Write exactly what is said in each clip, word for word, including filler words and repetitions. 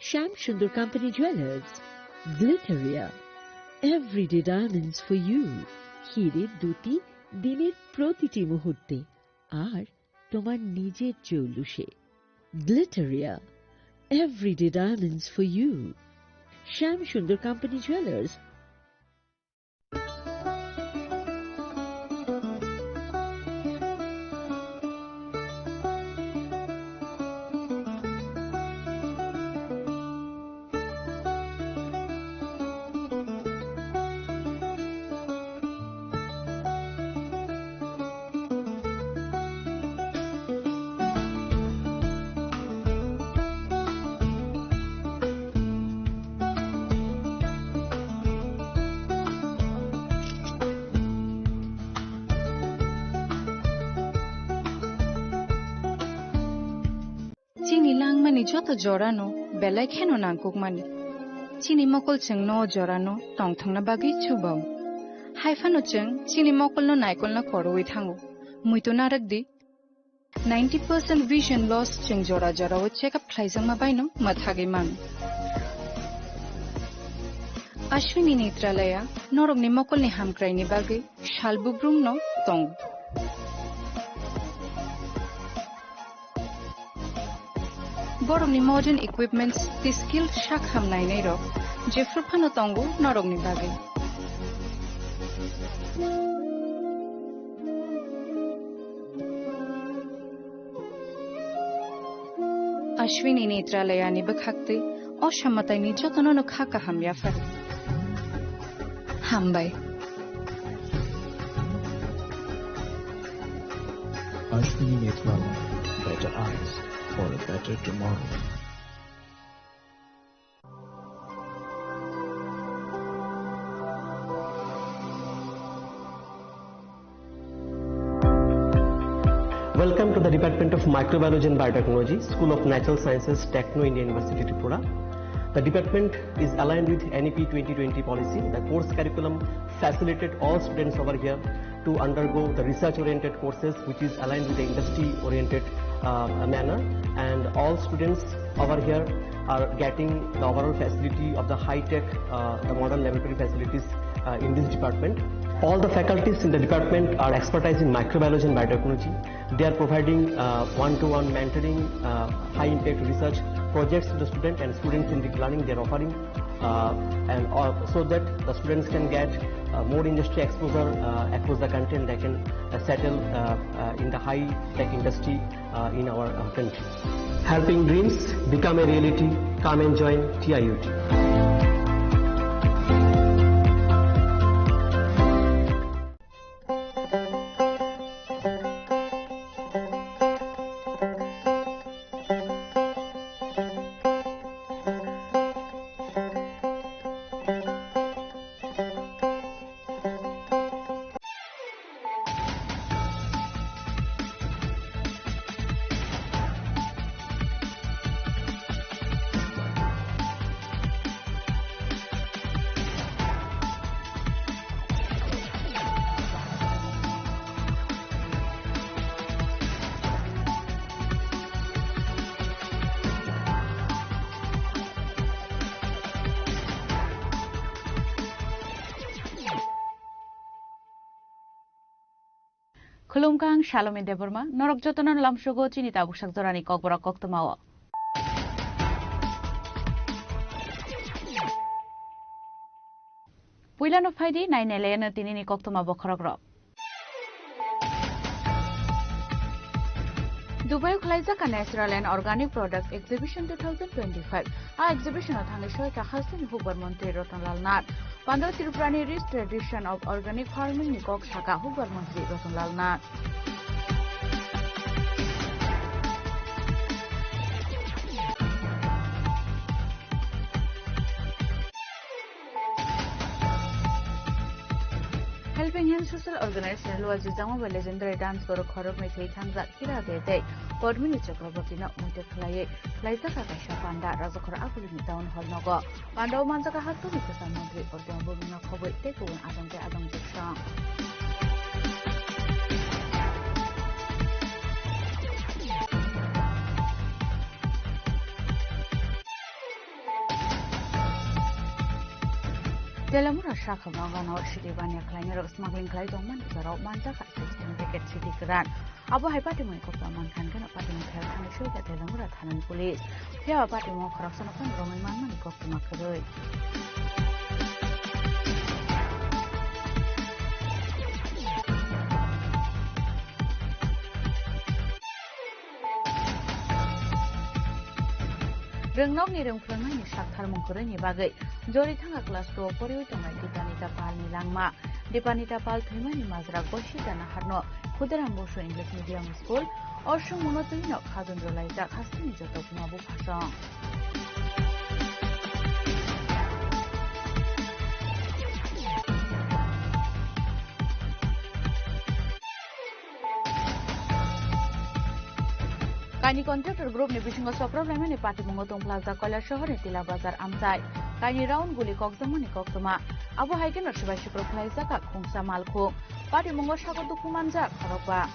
Shyam Sundar company jewellers, Glitteria, everyday diamonds for you. হিরে দুটি দিনের প্রতিটি মুহূর্তে আর তোমার নিজের চৌলুসে। Glitteria, everyday diamonds for you. Shyam Sundar company jewellers. Chini langmani joto jorano belai kheno nangkukmani. Chini mokol chwngno o jorano tongthokna bagwi chubao. Haiphano chwng chini mokolno naikolna koroi thango. Muitu narwkdi, ninety percent vision loss chwng jora jorao check up khlaijakma baino mwthagwi mano. Ashwini Netralaya norokni mokolni hamkraini bagwi sal bubrumno tongo. Borokni modern equipments tei skill sak ham nainairok jephru phano tongo norokni bagwi. Ashwini Netralayani bwkhaktwi o samataini jotono no kha kaham yaphar. Hambai. Ashwini Netralaya, better eyes for a better tomorrow. Welcome to the Department of Microbiology and Biotechnology, School of Natural Sciences, Techno India University, Tripura. The department is aligned with N E P twenty twenty policy. The course curriculum facilitated all students over here to undergo the research-oriented courses, which is aligned with the industry-oriented, uh, manner. And all students over here are getting the overall facility of the high-tech, uh, the modern laboratory facilities, uh, in this department. All the faculties in the department are expertise in microbiology and biotechnology. They are providing, uh, one-to-one mentoring, uh, high-impact research projects to the student and students-centric learning they are offering, uh, and, uh, so that the students can get, uh, more industry exposure, uh, across the country, and they can, uh, settle, uh, uh, in the high-tech industry, uh, in our, uh, country. Helping dreams become a reality. Come and join T I U T. Khulumkha, ang Salomi Debbarma, norok jotono lamsogo chini tabuksak jorani kokborok koktwmao. Puilano phaidi, nainailayano tinini koktwma bokhorokrok. Dubai o khwlaijak kha Natural and Organic Products Exhibition two thousand twenty-five. A exhibition o thangwi soi kha hasteni hukbar montri Ratan Lal Nath. Pando Tripurani rich tradition of organic farming ni kok saka hukbar montri Ratan Lal Nath. Helping Hand Social Organization Luajijangma bai legendary dance guru Khorok Meithei thangjak Hira Dede tei Padmini Chakraborty no muitu khlaiwi khlaijak kha kaisa panda Rajakhor Akulini Town Hall nogo. Panda o manjak kha hasteni kwcham montri Pradyumna Bhumika Khoboi tei kubun ajam tei ajam jwksong. Telemura sakha nogo gana o sidi baniya khlainai rok smuggling khlai tongmani jorao manjak hai sixteen packet sidi kwran. Abo hai patimoni kokto mankha hwnkhe no patimoni thel thani soika Telemura thanani police. Phiya ba patimo khoroksano phano romwi manmani koktwma kwrwi. Rwngnokni rwngphrwngnaini saktharmung kwrwini bagwi Jorithanga class two o poriwi tongnai Dipanita Palni langma. Dipanita Pal thwimani majra Goshida Naharno Khudiram Bosu English Medium School, Orsong Mono Twino Khajun Rwlaijak hasteni joto buma buphasong. Kaini contractor group ni bisingo soprop laimani patimungo tongphlajak Koilashahar ni Tila Bazar amchai. Kaini round guli kokjakmani koktwma. Abo hai kheno swbai sukrok khlaijak khungsa malkhung. Patimungo sago dukhu manjak khorokba.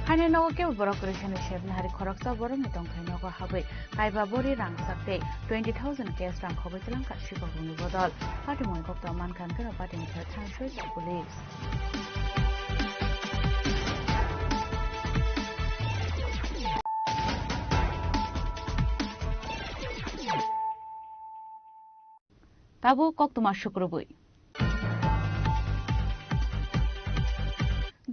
Haino nogo kebo borok kwrwi sani sebna hari khoroksa borokni tongthai nogo habwi kaiba bori rangchak tei twenty thousand cash rang khogwi twlangkha sikhokni bodol. Patimoni kokto mankha hwnkhe no patimoni thani soi police. Tabuk koktwma sukrubwi.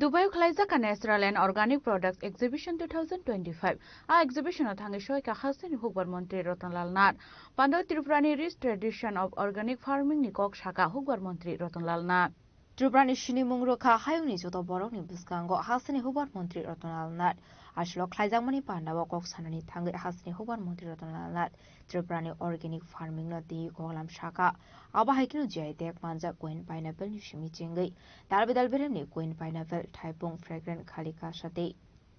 Dubai o khwlaijak kha Natural and Organic Products Exhibition two thousand twenty-five. A exhibition o thangwi soi kha hasteni hukbar montri Ratan Lal Nath. Pando Tripura ni rich tradition of organic farming ni kok saka hukbar montri Ratan Lal Nath. Tripura ni sinimung rwkha hayungni joto borokni bwskango hasteni hukbar montri Ratan Lal Nath. Aswk khlaijakmani pandao kok sanani thangwi hasteni hukbar montri Ratan Lal Nath Tripura ni organic farming no twi koklam saka. Abo hai kheno G I tag manjak Queen Pineapple ni simi chengwi dalbidal beremni Queen Pineapple, Thaipung Fragrant Khalika Sate,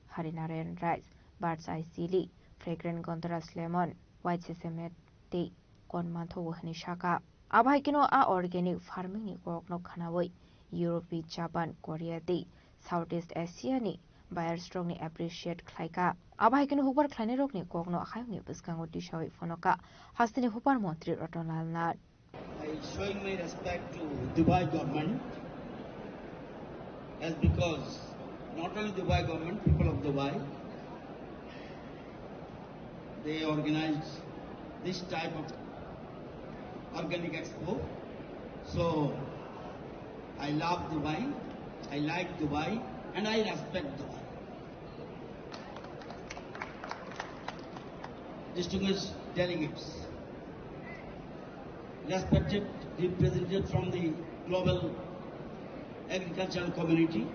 Hari Narayan Rice, Bird's Eye Chili, Fragrant Gondoraj Lemon, White Sesame tei kon manthogo hwnwi saka. Abo hai kheno a organic farming ni kokno khwnawi Europe, Japan, Korea tei Southeast Asia ni buyers rokni appreciate khlaikha. Abo hai kheno hukbar khlainai rokni kokno hayungni bwskango tisawi phunukha hasteni hukbar montri Ratan Lal Nath. I showing my respect to Dubai government, as because not only Dubai government, people of Dubai, they organized this type of organic expo. So I love Dubai, I like Dubai, and I respect Dubai. Distinguished delegates, respected representatives from the global agricultural community,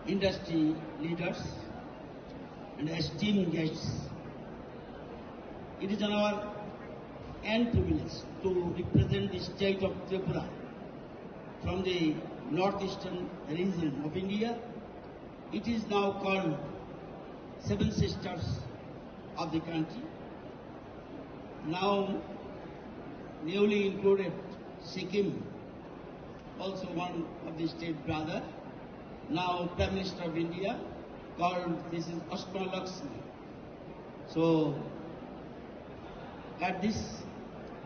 industry leaders, and esteemed guests, it is an honor and privilege to represent the state of Tripura from the northeastern region of India. It is now called Seven Sisters of the country. Now newly included Sikkim, also one of the state brother, now Prime Minister of India, called this is Ashma Lakshmi. So, at this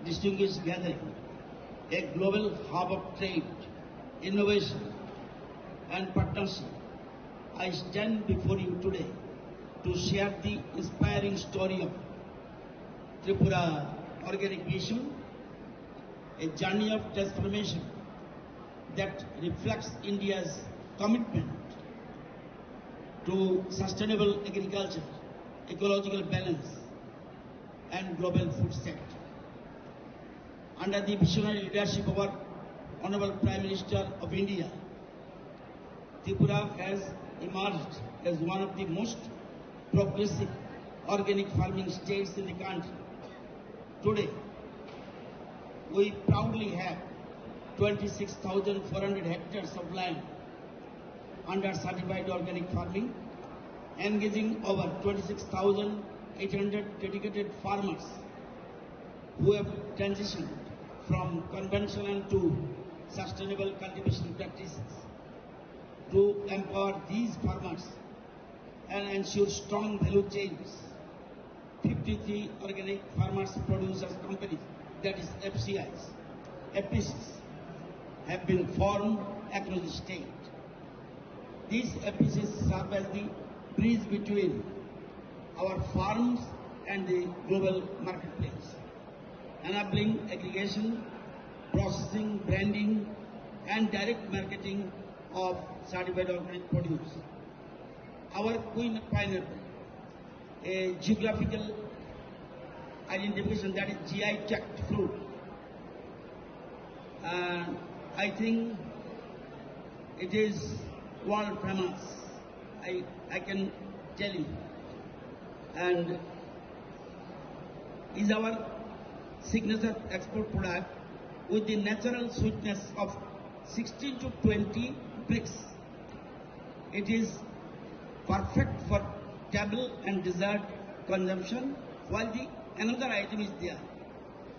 distinguished gathering, a global hub of trade, innovation, and partnership, I stand before you today to share the inspiring story of Tripura Organic Mission, a journey of transformation that reflects India's commitment to sustainable agriculture, ecological balance, and global food sector. Under the visionary leadership of our Honorable Prime Minister of India, Tripura has emerged as one of the most progressive organic farming states in the country. Today, we proudly have twenty-six thousand four hundred hectares of land under certified organic farming, engaging over twenty-six thousand eight hundred dedicated farmers who have transitioned from conventional to sustainable cultivation practices. To empower these farmers and ensure strong value chains, fifty-three organic farmers producers companies, that is F C Is, F P Cs, have been formed across the state. These F P Cs serve as the bridge between our farms and the global marketplace, enabling aggregation, processing, branding, and direct marketing of certified organic produce. Our Queen Pineapple, a geographical identification, that is G I tagged fruit. Uh, I think it is world famous. I, I can tell you. And is our signature export product with the natural sweetness of sixteen to twenty brix. It is perfect for table and dessert consumption, while the another item is there,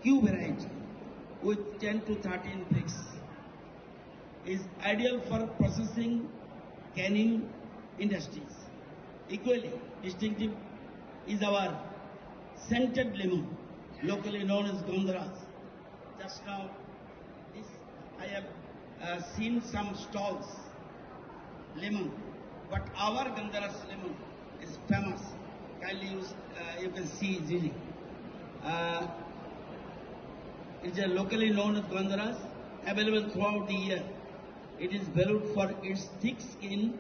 Q variety, with ten to thirteen brix, is ideal for processing canning industries. Equally distinctive is our scented lemon, locally known as Gandharaj. Just now, this I have uh, seen some stalls, lemon, but our Gandharaj lemon is famous. Kindly use, uh, you can see easily. Uh, it's a locally known as Gandharaj, available throughout the year. It is valued for its thick skin,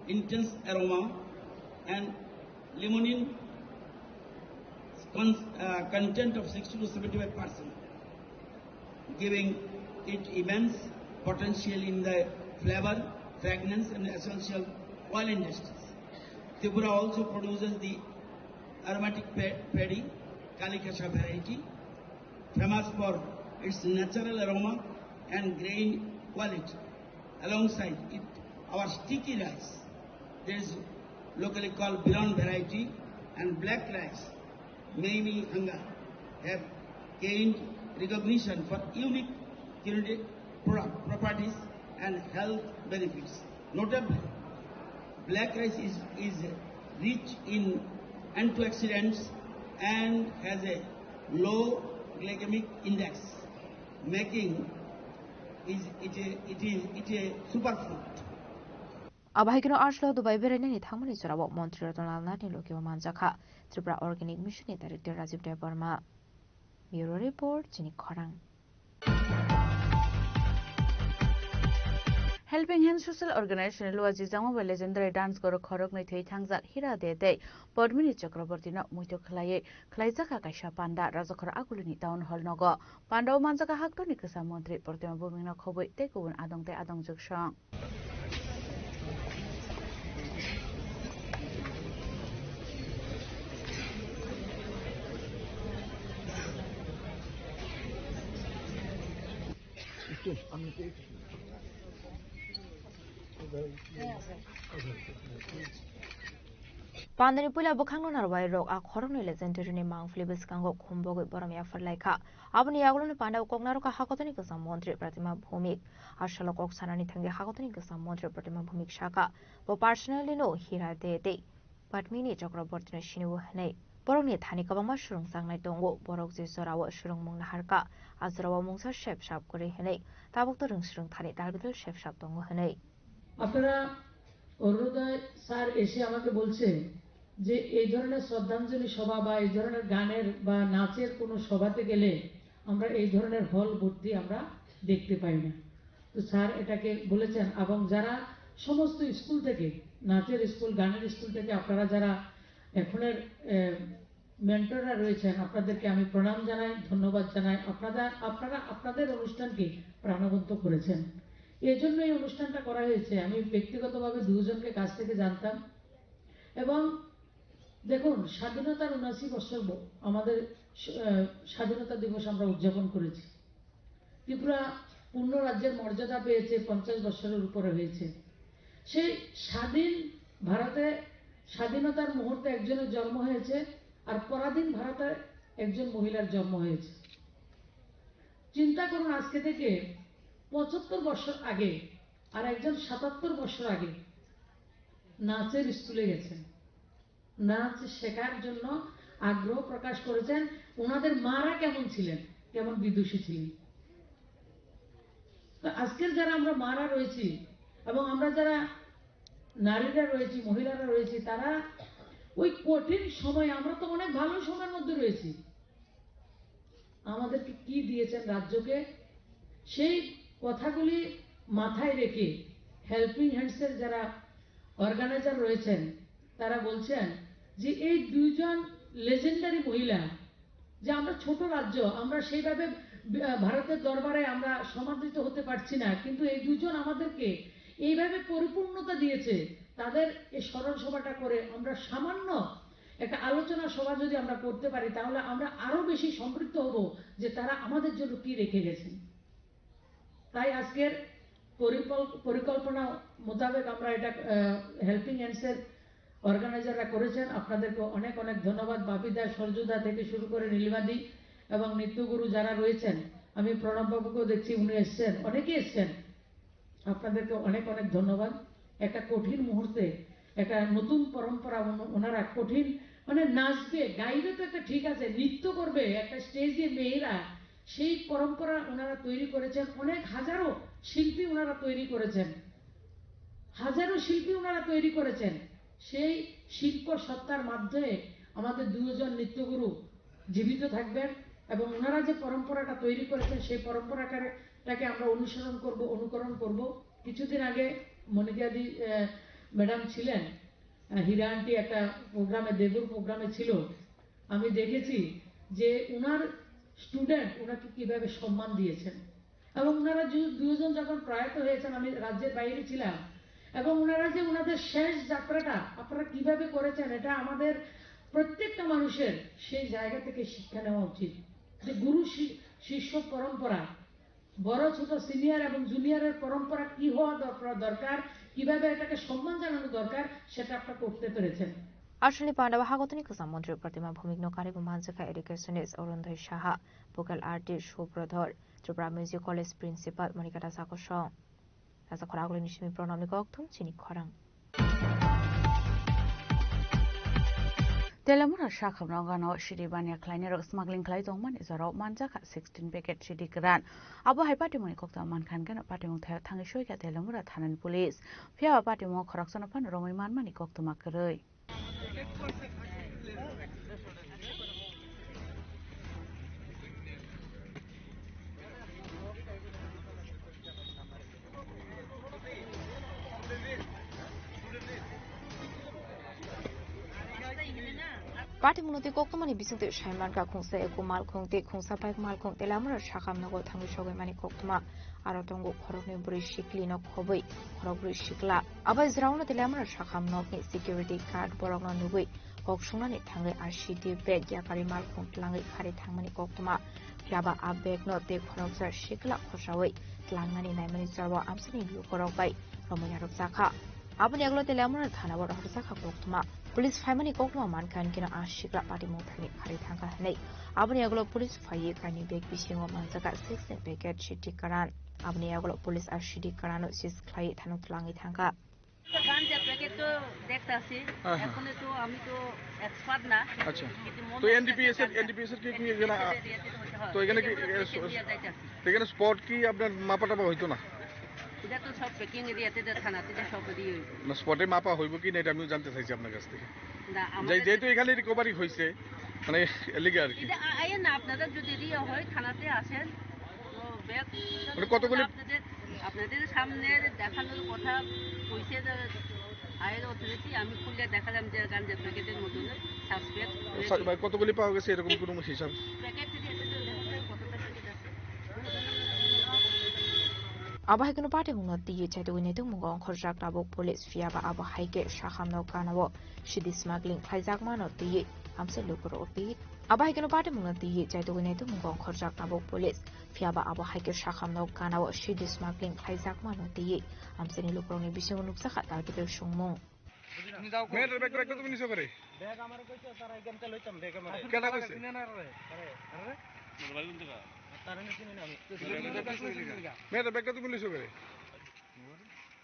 intense aroma, and limonene con- uh, content of sixty to seventy-five percent, giving it immense potential in the flavor, fragrance, and essential oil industries. Tripura also produces the aromatic pa- paddy, Kalikasa variety, famous for its natural aroma and grain quality. Alongside it, our sticky rice, that is locally called Biran variety, and black rice, Meimi Hanga, have gained recognition for unique culinary product properties and health benefits. Notably, black rice is, is rich in antioxidants and has a low glycemic index, making is it a, it is it a superfood. Abo hai kheno Oslo Dubai berainani thangmani jorao Montri Ratan Lal Nath ni logi bo manjakha. Tripura Organic Mission ni Director Rajiv Debbarma. Bureau Report, chini khorang. Helping Hand Social Organization ni luajijagma bai legendary dance guru khoroknwi thwi thangjak Hira De tei Padmini Chakraborty no muito khwlaiwi khwlaijakha kaisa panda Rajakhor Agulini Town Hall nogo. Panda o manjakha haktorni kwcham montri Pratima Bhumik no khobwi tei kubun adong tei adongjwk song. Pandani puila bwkhakno narwai rok a khoroknwi legendary ni mangpili bwskango khumbogwi borom yaphar lai kha. Aboni yagulo ni panda o kok narwkha hakotoni kwcham montri Pratima Bhumik. A salo kok sanani thangwi hakotoni kwcham montri Pratima Bhumik sakha, bo personally no Hira De tei Padmini Chakraborty no sini o hwnwi. Borokni thani kwbangma swrwngchangnai tongo, borok je jorao swrwngmung naharkha, a jorao mungsa sep sap kwrwi hwnwi, tabuk to rwngswrwng thani dalbidal sep sap tongo hwnwi. আপনারা অরুণোদয় স্যার এসে আমাকে বলছে যে এই ধরনের শ্রদ্ধাঞ্জলি সভা বা এই ধরনের গানের বা নাচের কোনো সভাতে গেলে আমরা এই ধরনের হল ভর্তি আমরা দেখতে পাই না। তো স্যার এটাকে বলেছেন, এবং যারা সমস্ত স্কুল থেকে, নাচের স্কুল, গানের স্কুল থেকে আপনারা যারা এখনের, এ, মেন্টররা রয়েছেন, আপনাদেরকে আমি প্রণাম জানাই, ধন্যবাদ জানাই। আপনারা, আপনারা আপনাদের অনুষ্ঠানকে প্রাণবন্ত করেছেন। এই জন্য এই অনুষ্ঠানটা করা হয়েছে। আমি ব্যক্তিগতভাবে দুজনকে কাছ থেকে জানতাম। এবং দেখুন, স্বাধীনতার ঊনাশি বছর ব-, আমাদের স-, আহ, স্বাধীনতা দিবস আমরা উদযাপন করেছি। ত্রিপুরা পূর্ণ রাজ্যের মর্যাদা পেয়েছে, পঞ্চাশ বছরের উপরে হয়েছে। সেই স্বাধীন ভারতে স্বাধীনতার মুহূর্তে একজনের জন্ম হয়েছে, আর পরাধীন ভারতে একজন মহিলার জন্ম হয়েছে। চিন্তা করুন, আজকে থেকে পঁচাত্তর বছর আগে আর একজন সাতাত্তর বছর আগে নাচের স্কুলে গেছেন, নাচ শেখার জন্য আগ্রহ প্রকাশ করেছেন। ওনাদের মারা কেমন ছিলেন, কেমন বিদুষী ছিলেন? তো আজকের যারা আমরা মারা রয়েছি এবং আমরা যারা নারীরা রয়েছি, মহিলারা রয়েছি, তারা ওই কঠিন সময়ে, আমরা তো অনেক ভালো সময়ের মধ্যে রয়েছি, আমাদেরকে কি দিয়েছেন রাজ্যকে, সেই কথাগুলি মাথায় রেখে হেল্পিং হ্যান্ডসের যারা অর্গানাইজার রয়েছেন, তারা বলছেন যে এই দুইজন লেজেন্ডারি মহিলা, যে আমরা ছোট রাজ্য, আমরা সেইভাবে বি-, আহ, ভারতের দরবারে আমরা সমাদৃত হতে পারছি না, কিন্তু এই দুজন আমাদেরকে এইভাবে পরিপূর্ণতা দিয়েছে। তাদের এই স্মরণ সভাটা করে আমরা সামান্য একটা আলোচনা সভা যদি আমরা করতে পারি, তাহলে আমরা আরো বেশি সমৃদ্ধ হব যে তারা আমাদের জন্য কি রেখে গেছেন। তাই আজকের পরিকল্প-, পরিকল্পনা মোতাবেক আমরা এটা, আহ, হেল্পিং হ্যান্ডসের অর্গানাইজাররা করেছেন। আপনাদেরকে অনেক অনেক ধন্যবাদ। বাপিদা, সরজুদা থেকে শুরু করে নীলিমাদি এবং নিত্যগুরু যারা রয়েছেন, আমি প্রণব বাবুকেও দেখছি, উনি এসছেন, অনেকে এসছেন। আপনাদেরকে অনেক অনেক ধন্যবাদ। একটা কঠিন মুহূর্তে একটা নতুন পরম্পরা ওন-, ওনারা কঠিন, মানে, নাচবে, গাইবে তো একটা ঠিক আছে, নৃত্য করবে একটা স্টেজে মেয়েরা, সেই পরম্পরা ওনারা তৈরি করেছেন। অনেক হাজারো শিল্পী ওনারা তৈরি করেছেন, হাজারো শিল্পী ওনারা তৈরি করেছেন। সেই শিল্প সত্তার মাধ্যমে আমাদের দুজন নৃত্যগুরু জীবিত থাকবেন এবং ওনারা যে পরম্পরাটা তৈরি করেছেন, সেই পরম্পরাটাকে আমরা অনুসরণ করব, অনুকরণ করব। কিছুদিন আগে মনিকাদি, আহ, ম্যাডাম ছিলেন, আহ, হীরা আন্টি একটা প্রোগ্রামে, দেবুর প্রোগ্রামে ছিল। আমি দেখেছি যে ওনার স্টুডেন্ট ওনাকে কিভাবে সম্মান দিয়েছেন এবং ওনারা দু-, দুজন যখন প্রয়াত হয়েছেন, আমি রাজ্যের বাইরে ছিলাম, এবং ওনারা যে ওনাদের শেষ যাত্রাটা আপনারা কিভাবে করেছেন, এটা আমাদের প্রত্যেকটা মানুষের সেই জায়গা থেকে শিক্ষা নেওয়া উচিত যে গুরু শি-, শিষ্য পরম্পরা, বড় ছোট সিনিয়র এবং জুনিয়রের পরম্পরা কি হওয়া দর-, দরকার, কিভাবে এটাকে সম্মান জানানো দরকার, সেটা আপনারা করতে পেরেছেন। Aswkni pandao hagotoni kwcham montri Pratima Bhumikno karibu manjakha educationist Arundoy Saha, vocal artist Subrodhor, Tripura Music College principal Monikata Sakosong. Rasa khorang agulini simi pranamni kokthum chini khorang. Telemura sakhamno gano siri baniya khlainai rok smuggling khlai tongmani jorao manjakha sixteen packet siri kwran. Abo hai patimungni koktwma mankha hwnkhe no patimung thaio thangwi soikha Telemura thanani police. Phiya ba patimung khoroksano phano romwi manmani koktwma kwrwi. Patimungno tei koktwmani bisingtwi saimankha khungsa eko malkhung tei khungsa bike malkhung Telemura sakhamnogo thangwi sogwi mani koktwma. Aro tongo khoroknwi bwrwi siklino khobwi khorokbrwi sikla. Abo jwraono Telemura sakhamnokni security guard borokno nugwi kok sungnani thangwi R C D bag yakarwi malkhung tlangwi kharwi thangmani koktwma. Phiya ba a bagno tei khoroksa sikla khosaui tlangnani naimani jorao amchaini lukurok bai romwi narwkjakha. Aboni yagulo Telemura thanao rohorjakha koktwma. Police phaimani koktwma mankha hinkhe no a sikla patimung thangwi kharwi thangkha hinwi. Aboni yagulo police phaiwi kainwi bag bisingo manjakha sixteen packet siri kwran. Aboni yagulo police a siri kwrano seize khlaiwi thano twlangwi thangkha. গাঞ্জা প্যাকেট তো দেখতাছি, হ্যাঁ, হ্যাঁ। এখন তো আমি তো এক্সপার্ট না। আচ্ছা। কিন্তু মনে তো হচ্ছে এনডিপিএস এর, গাঞ্জা। এনডিপিএস এর কি, কি এখানে, এনডিপিএস এর ইয়েতে তো হচ্ছে, হ্যাঁ। তো এখানে কি, এগুলো এ, প্যাকেট স-, নিয়ে যাইতাছি। তো এখানে স্পট কি আপনার মাপা টাপা হইতো না? এটা তো সব প্যাকিং এরিয়াতে তো থানাতে তো সব দিয়ে হইব। না, স্পটে মাপা হইব কি না এটা আমিও জানতে চাইছি আপনার কাছ থেকে। না, যে-, আমাদের যেহেতু এখানে রিকভারি হইছে, মানে, এর লিগে আর কি। এটা আ-, আইয়েন না, আপনারা যদি দিয়ে হয় থানাতে আসেন, তো ব্যাগ মানে কতগুলি আপনাদের, আপনাদের সামনে দেখানোর কথা কইছে যে হায়ার অথরিটি, আমি খুললে দেখালাম যে গাঞ্জা প্যাকেটের মতো সাসপেক্ট। সা-, মানে কতগুলি পাওয়া গেছে এরকম কোনো হিসাব? প্যাকেট যদি এসে তো দেখা যায় কতটা প্যাকেট আছে। Abo hai kheno patimungno twiwi chaitugwi naitugmungo ongkhorjak tabuk police, phiya ba abo hai khe sakhamno ganao sidi smuggling khlaijakmano twiwi amchai lukurok twiwi. Abo hai kheno patimungno twiwi chaitugwi naitugmungo ongkhorjak tabuk police, phiya ba abo hai khe sakhamno ganao sidi smuggling khlaijakmano twiwi amchaini lukurokni bisingo nukjakha targeted songmung. মেয়েটার ব্যাগটা, ব্যাগটা তুমি নিছো করে? ব্যাগ আমার কইছে, তারা এখানটা লইতাম, ব্যাগ আমার। কেটা কইছে? চিনে না রে। আরে, আরে। মোবাইল কোন জায়গা? তারা না চিনি না আমি। মেয়েটার ব্যাগটা তুমি নিছো করে?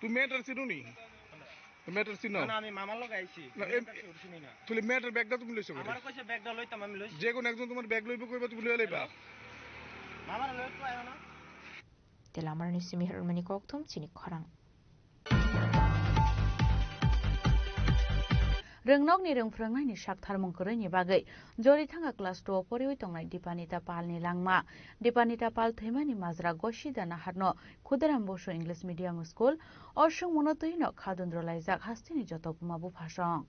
তুমি মেটার চিনো নি? মেটার চিনো? না, না, আমি মামার লগে আইছি। না, এম-, মেটার চিনি না। তুই মেটার ব্যাগটা তুমি লইছো আমার কেন? কইছে ব্যাগটা লইতাম, আমি লইছি। যে কোনো একজন তোমার ব্যাগ লইবো কইবা, তুমি লইয়া লইবা। মামার লগে তো আইও না। Tela amarni simi hermani kokthum chini khorang. Rwngnokni rwng phrwngnaini saktharmung kwrwini bagwi jori thangkha class two o poriwi tongnai Dipanita Palni langma. Dipanita Pal thwimani majra Gosi Dana Harno Khudiram Bosu English Medium School o swngmungno twino khadundro laijak hasteni joto buma buphasong.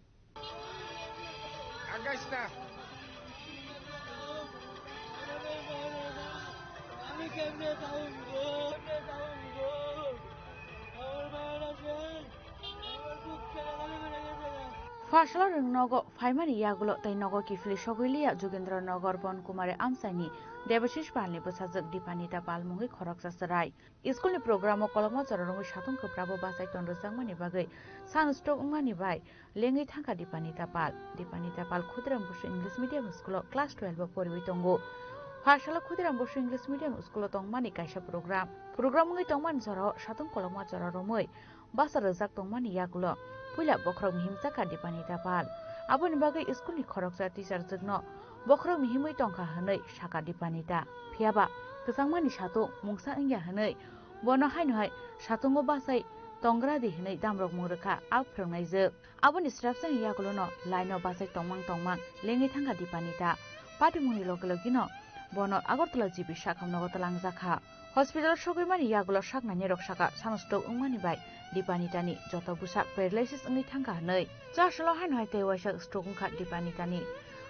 Phasalo rwng nogo phaimani yagulo tei nogo kiphilwi sogwi liya Jogendra Nagar Bon Kumari amchaini Debashish Palni bwsajwk Dipanita Pal mungwi khoroksa chwrai. School ni program o kolokma chora romwi satung kwprabo bachai ton rwjakmani bagwi san stroke wngmani bai lengwi thangkha Dipanita Pal. Dipanita Pal Khudiram Bosu English Medium School o class twelve o poriwi tongo. Phasalo Khudiram Bosu English Medium School o tongmani kaisa program. Program wngwi tongmani jorao satung kolokma chora romwi basa rwjak tongmani yagulo puila bokhorok mihim chakha Dipanita Pal. Aboni bagwi school ni khoroksa teacher jwkno bokhorok mihimwi tongkha hwnwi sakha Dipanita. Phiyaba kwchangmani satung mungsa wngya hwnwi bono haino hai satungo bachai tongra di hwnwi damrok mung rwkha a phrwngnaijwk. Aboni srapsani yagulono line o bachai tongmang tongmang lengwi thangkha Dipanita. Patimungni loge logino bono Agartala G B sakhamnogo twlangjakha. Hospital sogwimani yagulo saknainirok sakha san stroke wngmani bai Dipanitani joto bwsak paralysis wngwi thangkha hwnwi. Chasalo haino hai tei waisa stroke wngkha Dipanitani.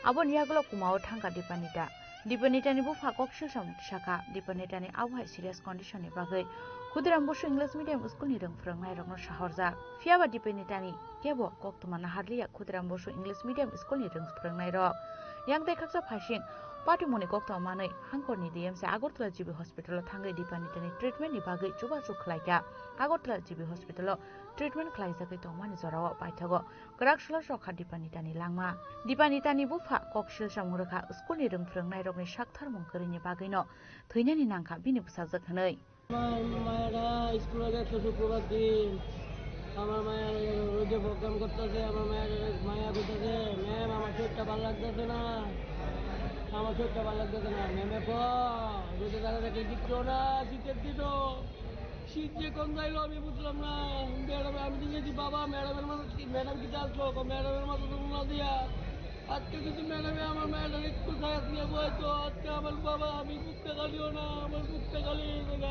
Aboni yagulo kumao thangkha Dipanita. Dipanitani bupha kok silsa mungti sakha. Dipanitani abo hai serious condition ni bagwi Khudiram Bosu English Medium School ni rwng phrwngnairokno sahorjak. Phiyaba Dipanitani kebo koktwma naharliya Khudiram Bosu English Medium School ni rwng phrwngnairok. Yang tei khaksa phaising patimungni koktwma manwi hangkorni D M C Agartala G B Hospital o thangwi Dipanitani treatment ni bagwi chubachu khlaikha. Agartala G B Hospital o treatment khlaijagwi tongmani jorao paithago kwrak salo sokha Dipanitani langma. Dipanitani bupha kok silsa mung rwkha school ni rwng phrwngnairokni saktharmung kwrwini bagwino thwinani nangkha bini bwsajwk hwnwi. আমার মায়েরা স্কুলে গেছে শুক্রবার দিন। আমার মায়ের ওই যে প্রোগ্রাম করতেছে, আমার মায়ের মায়া করতেছে, "ম্যাম, আমার শরীরটা ভালো লাগতেছে না, আমার শরীরটা ভালো লাগতেছে না।" ম্যামে কয়, "রোদে দাঁড়া দেখলে কিচ্ছু না, শীতের দিনও।" শীত যে কোন যাইলো আমি বুঝলাম না। ম্যাডাম, আমি জিজ্ঞেস করছি, "বাবা, ম্যাডামের মাথা কি, ম্যাডাম কি আসলো?" কয়, "ম্যাডামের মাথা তো না দিয়া, আজকে যদি ম্যাডামে আমার ম্যাডাম একটু ছায়া দিয়ে বয় তো আজকে আমার বাবা, আমি বুকটা খালিও না, আমার বুকটা খালি হয়ে গেল।"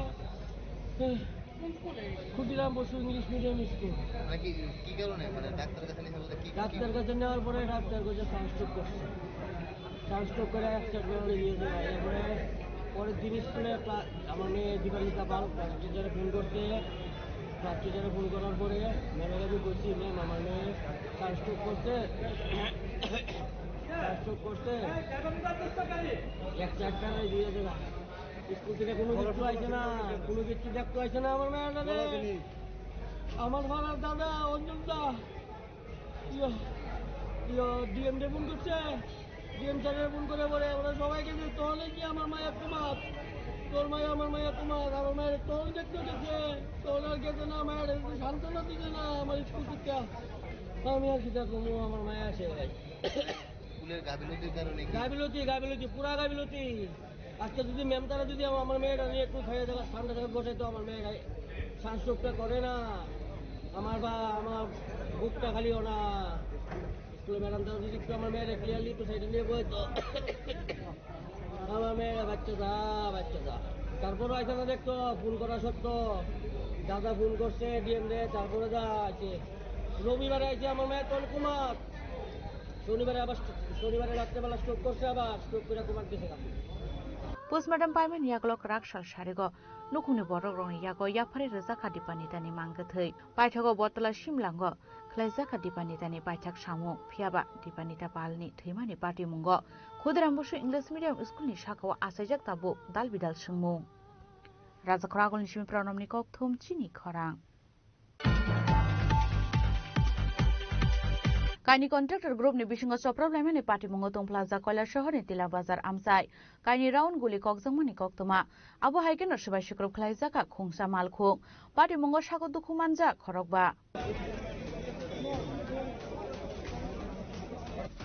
ক্ষুদিরাম বসু ইংলিশ মিডিয়াম স্কুল। মানে কি, কি কারণে? মানে ডাক্তারের কাছে নিয়ে বলতে কি, কি? ডাক্তার কাছে নেওয়ার পরে ডাক্তার কাছে সানস্ট্রোক করছে। সানস্ট্রোক করে এক চক্করে গিয়েছে। এরপরে পরের দিন স্কুলে ক্লা-, আমার মেয়ে দীপান্বিতা পাল ক্লাস টিচারে ফোন করছে। ক্লাস টিচারে ফোন করার পরে ম্যামের আমি বলছি, "ম্যাম, আমার মেয়ে সানস্ট্রোক করছে।" সানস্ট্রোক করছে। এক চারটায় দিয়ে দেবে। স্কুল থেকে কোনো কিচ্ছু আইছে না, কোনো কিচ্ছু দেখতে আইছে না আমার মেয়েটারে। আমার পাড়ার দাদা, অঞ্জন দা, ইয়ো, ইয়ো, ডিএম রে ফোন করছে, ডিএম স্যারের ফোন করে বলে, "ওরা সবাই গেছে, তাহলে কি আমার মায়ের তোমার? তোর মায়ের আমার মায়ের তোমার, আমার মায়ের তখন দেখতে গেছে, তখন আর গেছে না, মায়ের একটু সান্ত্বনা দিছে না আমার স্কুল থেকে।" আমি আর সেটা কমু, আমার মায়ের আসে ভাই। স্কুলের গাফিলতির কারণে কি? গাফিলতি, গাফিলতি, পুরা গাফিলতি। আজকে যদি ম্যাম তারা যদি আমার, আমার মেয়েটা নিয়ে একটু খাইয়ে জায়গা ঠান্ডা জায়গা বসে তো আমার মেয়েটা শ্বাসরোধটা করে না। আমার বা আমার বুকটা খালিও না। স্কুলে ম্যাডাম তারা যদি একটু আমার মেয়েটা ক্লিয়ারলি একটু সাইডে নিয়ে বয় তো আমার মেয়েটা বাচ্চা যা, বাচ্চা যা। তারপরও আইসা না দেখতো, ফোন করা সত্য। দাদা ফোন করছে ডিএম রে, তারপরে যা আছে। রবিবারে আইছে আমার মেয়ে তল কুমার। শনিবারে আবার স্ট্রোক, শনিবারে রাত্রেবেলা স্ট্রোক করছে, আবার স্ট্রোক করে কোমার গেছে গা। Postmortem paimani yagulo kwrak sal sarigo nukhungni borokrokni yago yapharwi rwjakha Dipanitani mangkwthwi. Paithago Bottola Simlango khlaijakha Dipanitani paithak samung, phiyaba Dipanita Palni thwimani patimungo Khudiram Bosu English Medium Schoolni sakao achaijak tabuk dal bidal swngmung. Rajakhor Agulni simi Pranamni kokthum chini khorang. Kaini contractor group ni bisingo choprop laimani patimungo tongphlajak Koilashahar ni Tila Bazar amchai. Kaini round guli kokjakmani koktwma. Abo hai kheno swbai sukrop khlaijak kha khungsa malkhung. Patimungo sago dukhu manjak khorokba.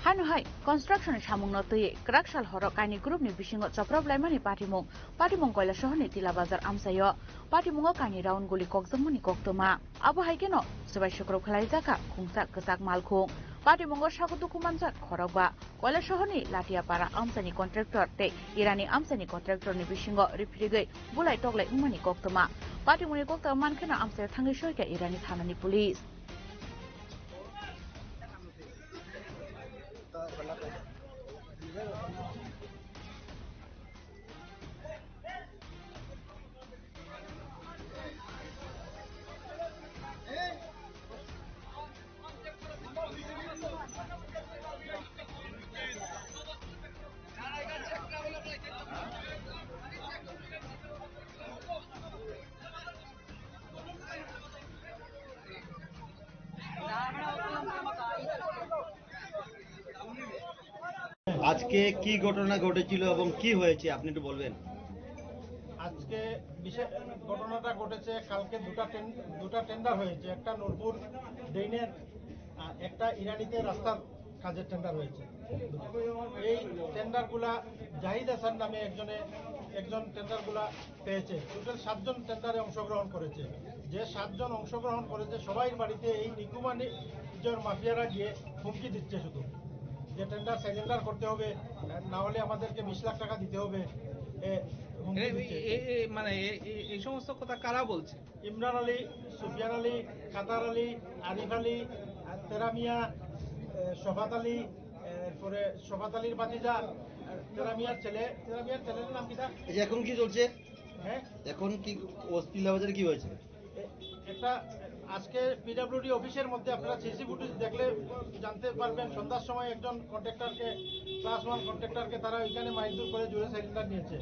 Hano hai construction ni samung no twi kwrak sal horo kaini group ni bisingo choprop laimani patimung, patimung Koilashahar ni Tila Bazar amchaio. Patimungo kaini round guli kokjakmani koktwma. Abo hai kheno swbai sukrop khlaijak kha khungsa kwchak malkhung. Patimungo sago dukhu manjak khorokba. Koilashahar ni Latiapara amchaini contractor tei Irani amchaini contractor ni bisingo riphirigwi bulai toklai wngmani koktwma. Patimungni koktwma mankheno amchaio thangwi soikha Irani thanani police. আজকে কি ঘটনা ঘটেছিল এবং কি হয়েছে, আপনি একটু বলবেন? আজকে বিশেষ ঘটনাটা ঘটেছে, কালকে দুটা টেন-, দুটা টেন্ডার হয়েছে, একটা নূরপুর ড্রেনের, আর একটা ইরানিতে রাস্তার কাজের টেন্ডার হয়েছে। এই টেন্ডারগুলা জাহিদ হাসান নামে একজনে, একজন টেন্ডারগুলা পেয়েছে। টোটাল সাতজন টেন্ডারে অংশগ্রহণ করেছে। যে সাতজন অংশগ্রহণ করেছে, সবাই বাড়িতে এই নিকুমা নি-, নিজের মাফিয়ারা গিয়ে হুমকি দিচ্ছে শুধু, যে টেন্ডার সারেন্ডার করতে হবে, না হলে আমাদেরকে বিশ লাখ টাকা দিতে হবে, এ, হুমকি এ, দিচ্ছে। এ, এ, মানে এ, এ, এই সমস্ত কথা কারা বলছে? ইমরান আলী, সুফিয়ান আলী, কাতার আলী, আরিফ আলী, আর তেরামিয়া, এ, শফাত আলী, এরপরে শফাত আলীর ভাতিজা, এ, তেরামিয়ার ছেলে, তেরামিয়ার ছেলের নাম কিতা? এই যে এখন কি চলছে? হ্যাঁ? এখন কি ও তিলা বাজারে কি হয়েছে? এ-, একটা আজকে পিডব্লিউডি অফিসের মধ্যে আপনারা সিসি ফুটেজ দেখলে জানতে পারবেন, সন্ধ্যার সময় একজন কন্ট্রাক্টরকে, ক্লাস ওয়ান কন্ট্রাক্টরকে তারা ওইখানে মারধর করে জোরে সারেন্ডার নিয়েছে।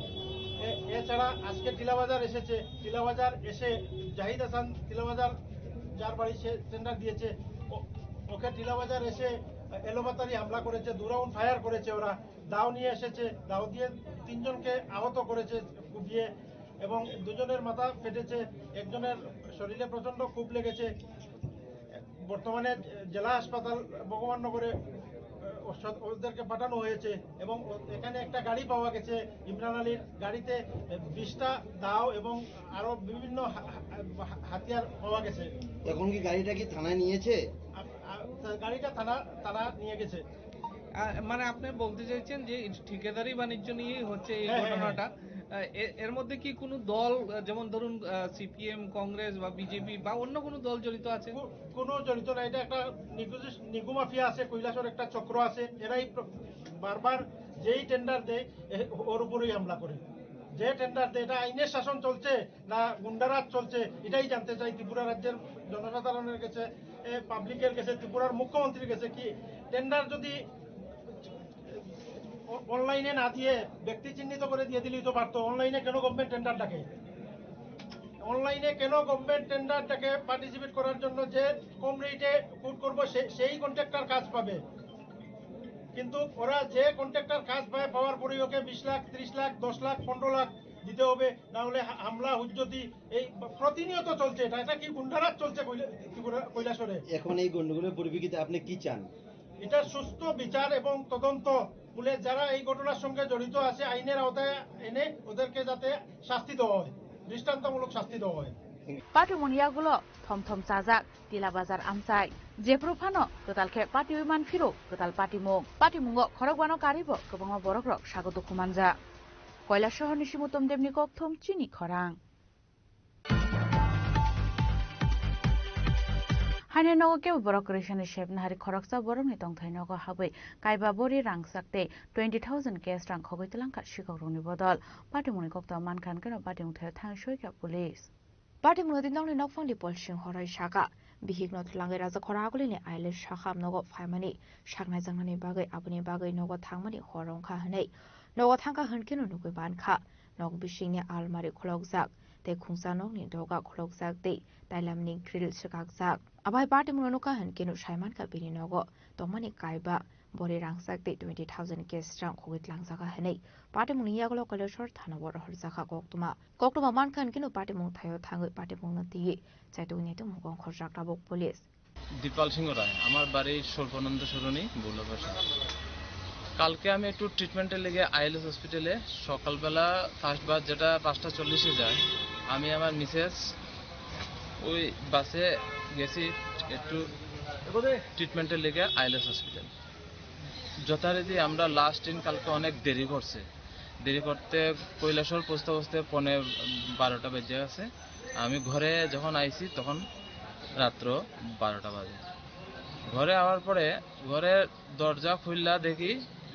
এ-, এছাড়া আজকে টিলাবাজার এসেছে, টিলাবাজার এসে জাহিদ হাসান টিলাবাজার যার বাড়ি সে টেন্ডার দিয়েছে, ও-, ওকে টিলাবাজার এসে এলোপাতাড়ি হামলা করেছে, দু রাউন্ড ফায়ার করেছে ওরা, দাও নিয়ে এসেছে, দাও দিয়ে তিনজনকে আহত করেছে কুপিয়ে এবং দুজনের মাথা ফেটেছে, একজনের শরীরে প্রচণ্ড কোপ লেগেছে। বর্তমানে জেলা হাসপাতাল ভগবাননগরে, আহ, ওষুধ-, ওদেরকে পাঠানো হয়েছে এবং ও-, এখানে একটা গাড়ি পাওয়া গেছে ইমরান আলীর গাড়িতে, আহ, বিশটা দাও এবং আরো বিভিন্ন হা-, হা-, হা-, হাতিয়ার পাওয়া গেছে। এখন কি গাড়িটা কি থানায় নিয়েছে? আ-, আ-, গাড়িটা থানা, তারা নিয়ে গেছে। আহ, মানে আপনি বলতে চাইছেন যে ঠিকাদারি বাণিজ্য নিয়েই হচ্ছে এই হ্যাঁ, হ্যাঁ, হ্যাঁ। ঘটনাটা। আহ, এ-, এর মধ্যে কি কোনো দল, আহ, যেমন ধরুন, আহ, সিপিএম, কংগ্রেস বা বিজেপি বা অন্য কোনো দল জড়িত আছে? কো-, কোনো জড়িত না, এটা একটা নিগু-, নিগু মাফিয়া আছে, কৈলাসহর একটা চক্র আছে, এরাই প্র-, বারবার যেই টেন্ডার দেয়, এ, ওর উপরেই হামলা করে। যে টেন্ডার দেয়, এটা আইনের শাসন চলছে না গুন্ডারাজ চলছে, এটাই জানতে চাই ত্রিপুরা রাজ্যের জনসাধারণের কাছে, এ, পাবলিকের কাছে, ত্রিপুরার মুখ্যমন্ত্রীর কাছে। কি টেন্ডার যদি অ-, অনলাইনে না দিয়ে ব্যক্তি চিহ্নিত করে দিয়ে দিলেই তো পারতো। অনলাইনে কেন গভর্নমেন্ট টেন্ডার ডাকে? অনলাইনে কেন গভর্নমেন্ট টেন্ডার ডাকে পার্টিসিপেট করার জন্য? যে কম রেটে কুট করবো, সে-, সেই কন্ট্রাক্টর কাজ পাবে। কিন্তু ওরা যে কন্ট্রাক্টর কাজ পায়, পাওয়ার পরেই ওকে বিশ লাখ, ত্রিশ লাখ, দশ লাখ, পনেরো লাখ দিতে হবে, না হলে হা-, হামলা, হুজ্জতি, এই প্রতিনিয়ত চলছে এটা। এটা কি গুন্ডারাজ চলছে কৈলা-, ত্রিপুরা, কৈলাসহরে? এখন এই গন্ডগোলের পরিপ্রেক্ষিতে আপনি কি চান? এটা সুস্থ বিচার এবং তদন্ত, বলে যারা এই ঘটনার সঙ্গে জড়িত আছে আইনের আওতায় এনে ওদেরকে যাতে শাস্তি দেওয়া হয়, দৃষ্টান্তমূলক শাস্তি দেওয়া হয়। Patimungni yagulo thom thom chajak Tila Bazar amchai. Jephru phano kwtal khe patiui man phiro kwtal patimung. Patimungo khorokbano karibo kwbangma borokrok sago dukhu manjak. Koilashahar ni Simutom Debni kokthum chini khorang. Haino nogo kebo borok kwrwisani sep nahari khoroksa borokni tongthai nogo habwi kaiba bori rangchak tei twenty thousand cash rang khogwi twlangkha sikokrokni bodol. Patimungni koktwma mankha hwnkhe no patimung thaio thangwi soikha police. Patimungno di nokni nokphangni Polsing Horai saka, bihikno twlangwi Raja Khorang Agulini aile sakham nogo phaimani saknai jangnani bagwi aboni bagwi nogo thangmani hor wngkha hwnwi. Nogo thangkha hwnkheno nugwi mankha, nok bisingni almari khulokjak. tei khungsa nokni doga khulokjak tei tailamni grill swkakjak. Abai patimungno nukha hinkhe nuk saimankha bini nogo tongmani kaiba bori rangchak tei twenty thousand cash rang khogwi tlangjak hinwi patimungni yagulo Kailashahar thanao rohorjakha koktwma. Koktwma mankha hinkhe nuk patimung thaio thangwi patimungno twiwi chaitokni tongmung khorjak tabuk police. Deepal সিংহ রায়, আমার বাড়ি সর্বানন্দ সরণি, বৌলপাশা। কালকে আমি একটু ট্রিটমেন্টের লেগে আইএলএস হসপিটালে সকালবেলা ফার্স্ট বাস যেটা পাঁচটা চল্লিশে যায়, আমি আমার মিসেস ওই বাসে গেছি একটু ট্রিটমেন্টের লেগে আইএলএস হসপিটাল। যথারীতি আমরা লাস্ট ট্রেন কালকে অনেক দেরি করছে, দেরি করতে কৈলাসহর পৌঁছতে পৌঁছতে পৌনে বারোটা বেজে গেছে। আমি ঘরে যখন আইছি তখন রাত্র বারোটা বাজে। ঘরে আওয়ার পরে ঘরের দরজা খুললা দেখি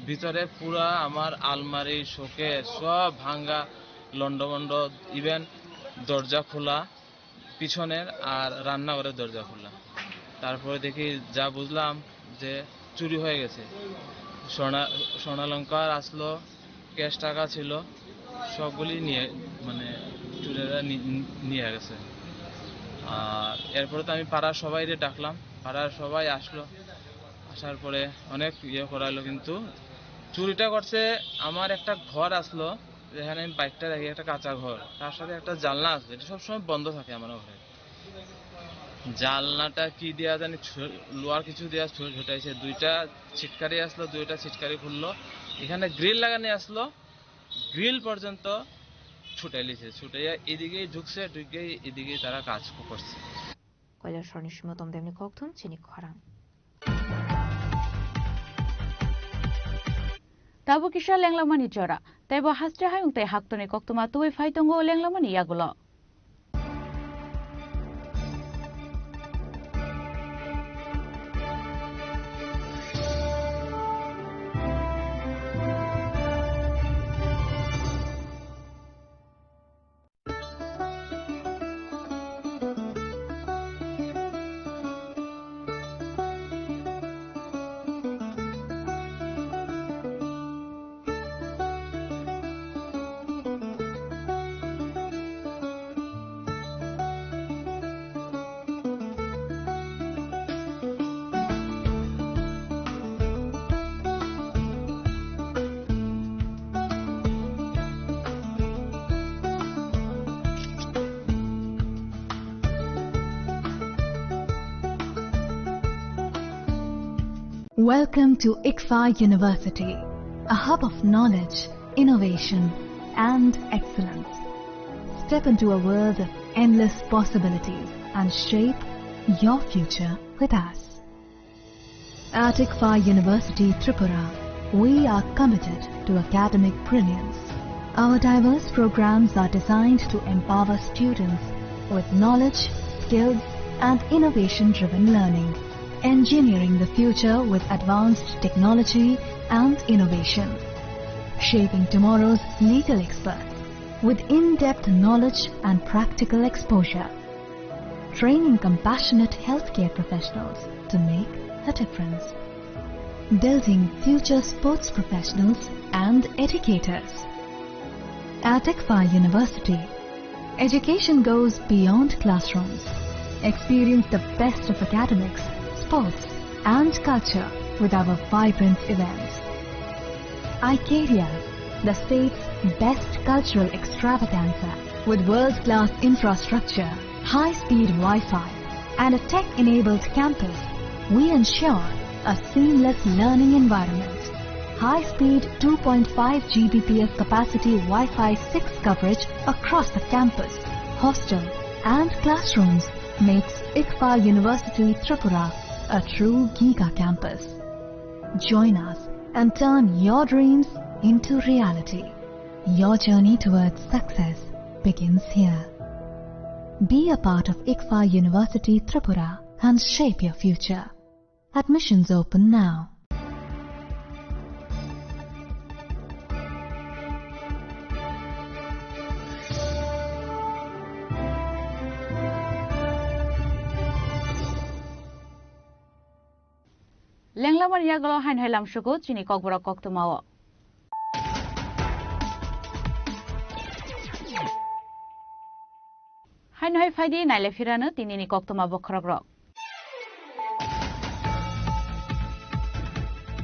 ভিতরে পুরা আমার আলমারি, শোকেস সব ভাঙ্গা, লন্ডভন্ড, ইভেন দরজা খোলা পিছনের আর রান্নাঘরের দরজা খোলা। তারপরে দেখি, যা বুঝলাম যে চুরি হয়ে গেছে। স্বর্ণা-, স্বর্ণালংকার আসলো, ক্যাশ টাকা ছিল, সবগুলি নিয়ে, মানে, চুরেরা নি-, নিয়ে গেছে। আর এরপরে তো আমি পাড়ার সবাইরে ডাকলাম, পাড়ার সবাই আসলো, আসার পরে অনেক ইয়ে করাইলো, কিন্তু চুরিটা করছে আমার একটা ঘর আসলো, যেখানে আমি বাইকটা রাখি, একটা কাঁচা ঘর, তার সাথে একটা জানলা আছে, এটা সবসময় বন্ধ থাকে আমার ঘরে। জানলাটা কি দিয়া জানি ছ-, লোহার কিছু দিয়া ছ-, ঝুটাইছে, দুইটা ছিটকারি আসলো, দুইটা ছিটকারি খুললো, এখানে গ্রিল লাগানি আসলো, গ্রিল পর্যন্ত ছুটাইলিছে, ছুটাইয়া এদিকেই ঢুকছে, ঢুকেই এদিকেই তারা কাজ করছে। Kailashahar ni simi Tom Demni kokthum chini khorang. Tabuk kisa lenglamani jora, teibo haste hayung tei haktorni koktwma tubui phai tongo lenglamani yagulo. Welcome to ICFAI University, a hub of knowledge, innovation, and excellence. Step into a world of endless possibilities and shape your future with us. At ICFAI University Tripura, we are committed to academic brilliance. Our diverse programs are designed to empower students with knowledge, skills, and innovation-driven learning. Engineering the future with advanced technology and innovation. Shaping tomorrow's legal experts with in-depth knowledge and practical exposure. Training compassionate healthcare professionals to make a difference. Building future sports professionals and educators. At ICFAI University, education goes beyond classrooms. Experience the best of academics, sports, and culture with our vibrant events. iCaria, the state's best cultural extravaganza, with world-class infrastructure, high-speed Wi-Fi, and a tech-enabled campus, we ensure a seamless learning environment. High-speed two point five G B P S capacity Wi-Fi six coverage across the campus, hostel, and classrooms makes ICFAI University Tripura a true giga campus. Join us and turn your dreams into reality. Your journey towards success begins here. Be a part of ICFAI University Tripura and shape your future. Admissions open now. Lenglamani yagulo hain hai lamsugo chini kokborok koktwmao. Haino hai phaidi naile phirano tinini koktwma bokhorokrok.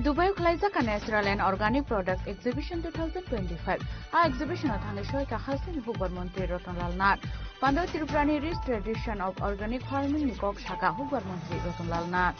Dubai o khwlaijak kha Natural and Organic Products Exhibition two thousand twenty-five. A exhibition o thangwi soi kha hasteni hukbar montri Ratan Lal Nath. Pandao Tripura ni rich tradition of organic farming ni kok saka hukbar montri Ratan Lal Nath.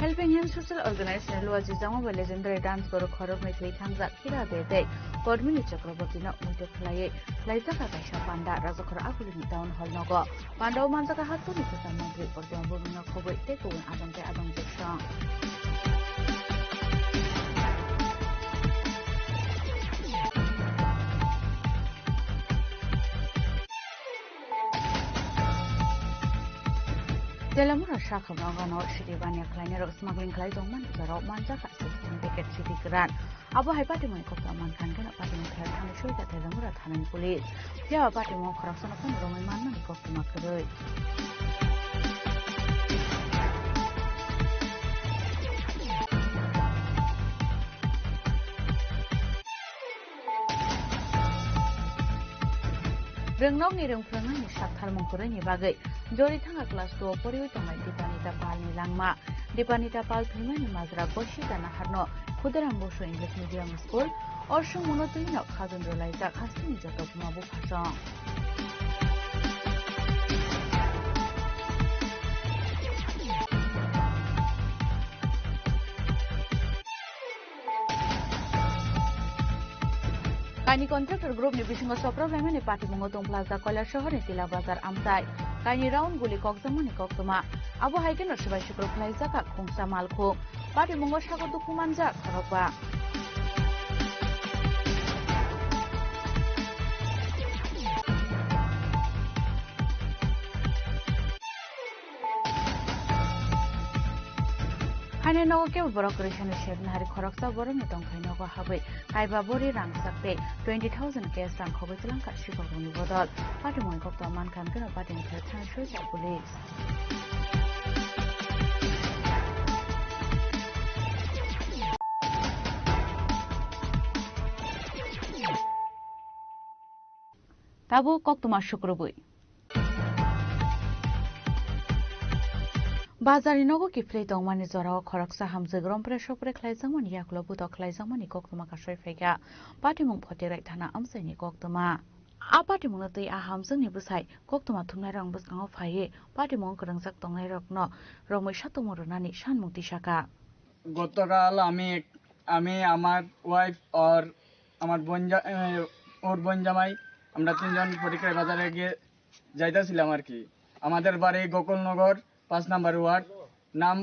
Helping Hand Social Organization ni luajijagma bai legendary dance guru khoroknwi thwi thangjak Hira Bey tei Padmini Chakraborty no muitu khwlaiwi khwlaijak kha kaisa panda Rajakhor Akulini Town Hall nogo. Pandao manjak kha hasteni kwcham montri Pradyumna Barma no khobwi tei kubun abang tei abang jesong. Telamura sakha bagano sidi baniya khlainai rok smuggling khlai tongmani jorao manjak kha sixteen packet sidi kwran. Abo hai patimungni koktwma mankha hwnkhe no patimung thani soi kha Telamura thanani police. Phiya ba patimung khoroksa no phano romwi manmani koktwma kwrwi. Rwngnokni rwngphrwngnani saktharmung kwrwini bagwi Jorithanga class two o poriwi tongnai Dipanita Palni langma. Dipanita Pal thwimani majra Goshita Naharno Khudiram Bosu English Medium School, Orsung Mono Twino khajun rwlaijak hasteni joto buma buphasong. Kaini contractor group ni bisingo soprok laimani patimungo tongphlajak Koilasahar ni Tila Bazar amchai. Kaini round guli kokjakmani koktwma. Abo hai kheno swbai sukruk khlaijak kha khungsa malkhung. Patimungo sago dukhu manjak khorokba. Haino nogo kebo borok kwrwi sano sep nahari khoroksa borokni tongthai nogo habwi kaiba bori rangchak tei twenty thousand cash rang khogwi twlang kha sikhokni bodol. Patimungni koktwma mankha hwnkhe no patimung thani soi kha police. Tabuk koktwma sukrubwi. Bazarni nogo kiphilwi tongmani jorao khoroksa hamjwk rompre sopre khlaijakmani yakulo butok khlaijakmani koktwma kasoi phaikha. Patimung Photirai thana amchaini koktwma. A patimungno twi a hamjwkni bwsai koktwma thumnairokni bwskango phaiwi patimung kwrwngjak tongnairokno romwi satumung rwnani sanmung tisakha. গতকাল আমি, আমি, আমার ওয়াইফ আর আমার বোন জা-, এ, ওর বোন জামাই, আমরা তিনজন ফটিকরায় বাজারে গিয়ে যাইতেছিলাম আর কি। আমাদের বাড়ি গোকুলনগর, পাঁচ নাম্বার ওয়ার্ড। নাম,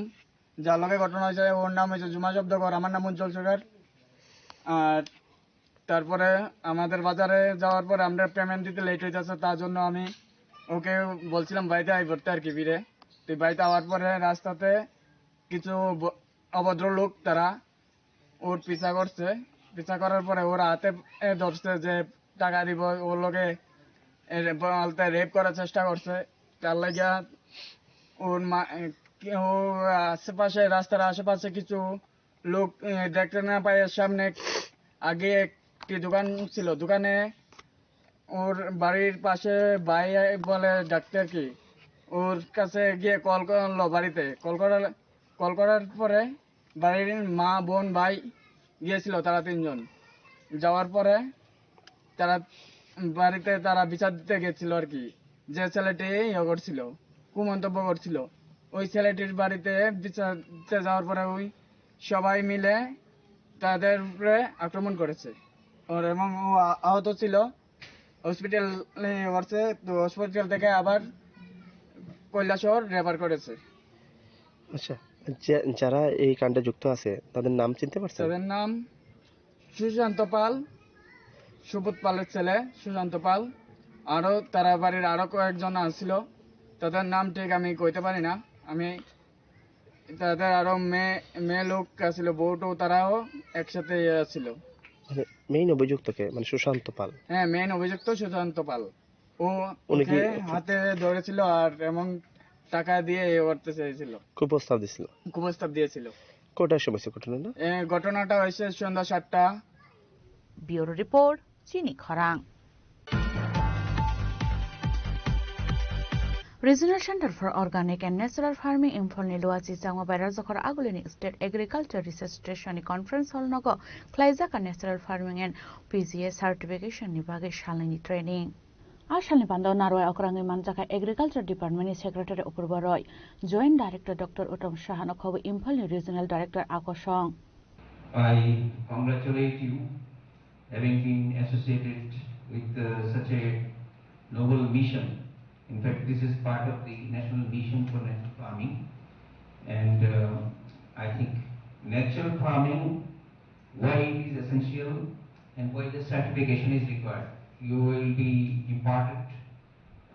যার লগে ঘটনা হয়েছে, ওর নাম হয়েছে জুমা জব্দকর, আমার নাম উজ্জ্বল সরকার। আর তারপরে আমাদের বাজারে যাওয়ার পরে আমরা পেমেন্ট দিতে লেট হইতেছে, তার জন্য আমি ওকে বলছিলাম বাড়িতে আই পড়তে আর কি ফিরে। তো বাড়িতে আওয়ার পরে রাস্তাতে কিছু ব-, অভদ্র লোক তারা ওর পিছা করছে। পিছা করার পরে ওর হাতে এ ধরছে যে টাকা দিব, ওর লগে এ বলতে রেপ করার চেষ্টা করছে। তার লাগিয়া ওর মা, এ, কি, ও আশেপাশে, রাস্তার আশেপাশে কিছু লোক, এ, দেখতে না পায়, সামনে আগে একটি দোকান ছিল, দোকানে ওর বাড়ির পাশে ভাই বলে ডাকতে আর কি, ওর কাছে গিয়ে কল করলো বাড়িতে। কল করার, কল করার পরে বাড়ির মা, বোন, ভাই গিয়েছিল, তারা তিনজন। যাওয়ার পরে তারা বাড়িতে তারা বিচার দিতে গেছিল আর কি, যে ছেলেটি ইয়ে করছিল, কুমন্তব্য করছিল, ওই ছেলেটির বাড়িতে বিচার দিতে যাওয়ার পরে ওই সবাই মিলে তাদের উপরে আক্রমণ করেছে। ওর এবং ও আ-, আহত ছিল, হসপিটালে ইয়ে করছে, তো হসপিটাল থেকে আবার কৈলাসহর রেফার করেছে। আচ্ছা, যে, যারা এই কাণ্ডে যুক্ত আছে, তাদের নাম চিনতে পারছেন? তাদের নাম সুশান্ত পাল, সুবোধ পালের ছেলে সুশান্ত পাল, আরো তারা বাড়ির আরো কয়েকজন আসছিল, তাদের নাম ঠিক আমি কইতে পারি না। আমি তাদের আরো মেয়ে, মেয়ে লোক আসছিল, বউ টউ, তারাও একসাথে ইয়ে আসছিল। মানে মেইন অভিযুক্ত কে? মানে সুশান্ত পাল? হ্যাঁ, মেইন অভিযুক্ত সুশান্ত পাল। ও উনি কি ওকে হাতে ধরেছিল আর এমন টাকা দিয়ে ইয়ে করতে চেয়েছিল। কুপ্রস্তাব দিছিল। কুপ্রস্তাব দিয়েছিল। কটার সময় হয়েছে ঘটনাটা? এ, ঘটনাটা হয়েছে সন্ধ্যা সাতটা। ব্যুরো রিপোর্ট, চিনি খরাং। Regional Center for Organic and Natural Farming Imphal ni luachi changma bai rajokor agulini State Agriculture Research Station ni conference hall nogo khlaijak a natural farming and P G S certification ni bagwi salnini training. A salni bando narwai okrangwi manjakha Agriculture Department ni Secretary Apurba Roy, Joint Director Doctor Uttam Saha no khobwi Imphal ni Regional Director Akosong. I congratulate you having been associated with uh, such a noble mission. In fact, this is part of the national mission for natural farming. And uh, I think natural farming, why it is essential and why the certification is required. You will be imparted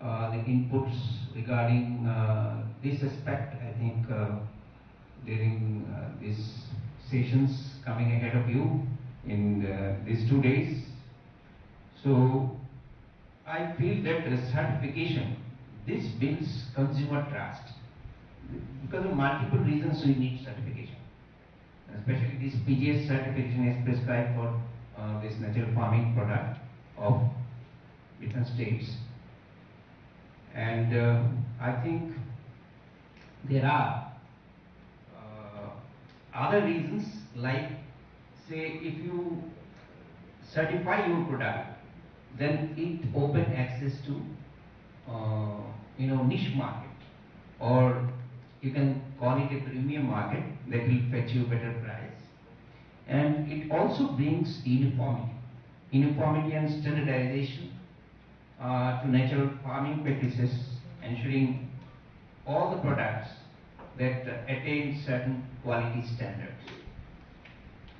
uh, the inputs regarding uh, this aspect, I think, uh, during uh, these sessions coming ahead of you in uh, these two days. So I feel that the certification, this builds consumer trust. Because of multiple reasons, we need certification. Especially this P G S certification is prescribed for uh, this natural farming product of different states. And uh, I think there are uh, other reasons, like, say, if you certify your product, then it open access to uh, you know, niche market, or you can call it a premium market that will fetch you better price. And it also brings uniformity, uniformity and standardization uh, to natural farming practices, ensuring all the products that uh, attain certain quality standards.